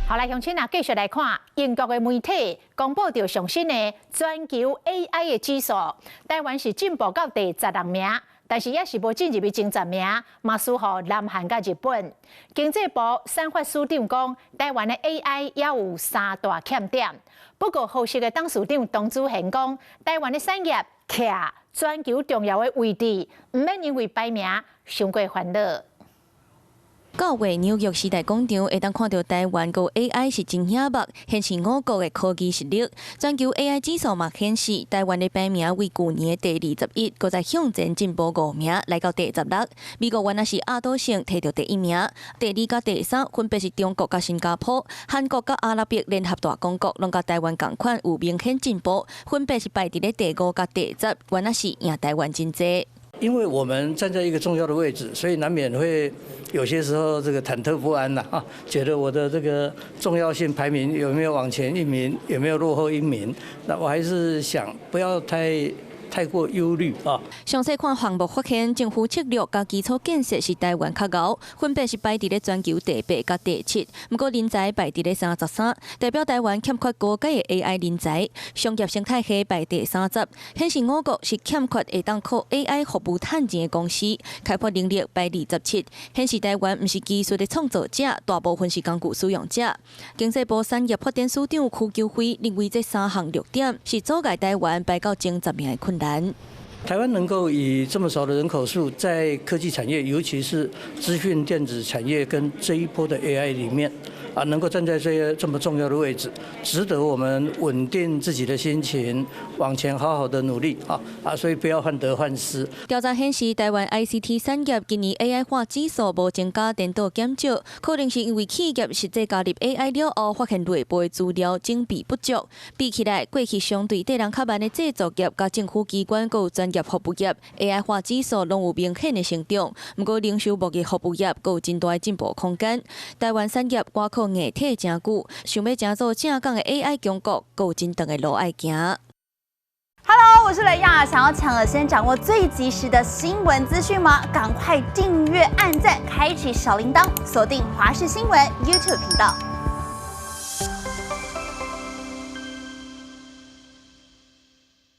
好來，鄉親啊，繼續來看英國的媒體公布著上新的全球 AI 的指數，台灣是進步到第16名，但是也是無進入去前十名，嘛輸予南韓佮日本。經濟部產發署長講，台灣的 AI 猶有三大欠點。不過，浩碩的董事長董子賢講，台灣的產業徛全球重要的位置，毋免因為排名傷過煩惱。九月紐約時代廣場會當看著台灣閣 AI 是真顯目，顯示我國的科技實力。全球 AI 指數嘛顯示，台灣的排名為舊年的第21，閣再向前進步五名，來到第16。美國原來是壓倒性提著第一名，第二佮第三分別是中國佮新加坡、韓國佮阿拉伯聯合大公國，攏佮台灣仝款有明顯進步，分別是排佇咧第5佮第10，原來是贏台灣真濟。因為我們站在一個重要的位置，所以難免會有些時候這個忐忑不安吶，啊，覺得我的這個重要性排名有沒有往前一名，有沒有落後一名？那我還是想不要太過憂慮啊。詳細看項目發現，政府策略佮基礎建設是台灣較𠢕，分別是排佇咧全球第8佮第7。毋過人才排佇咧33，代表台灣欠缺高階的 AI 人才。商業生態系排第30，顯示我國是欠缺會當靠 AI 服務趁錢的公司。開發能力排27，顯示台灣毋是技術的創造者，大部分是工具使用者。經濟部產業發展署長許球輝認為，這三項弱點是阻礙台灣排到前十名的困難。台灣能夠以這麼少的人口數，在科技產業，尤其是資訊電子產業跟這一波的 AI 裡面，啊，能夠站在這些這麼重要的位置，值得我們穩定自己的心情，往前好好的努力啊啊！所以不要患得患失。調查顯示，台灣 ICT 產業今年 AI 化指數無增加，顛倒減少，可能是因為企業實際加入 AI 了後，發現內部的資料準備不足。比起來，過去相對底人較慢的製造業、佮政府機關閣有專業服務業，AI 化指數攏有明顯的成長。毋過零售貿易服務業閣有真大的進步空間。台灣產業倚靠硬體誠久，想欲成做正港的 AI 強國，閣有真長的路愛行。 Hello，我是雷亞，想要搶先掌握最及時的新聞資訊嗎？趕快訂閱、按讚、開啟小鈴鐺，鎖定華視新聞 YouTube 頻道。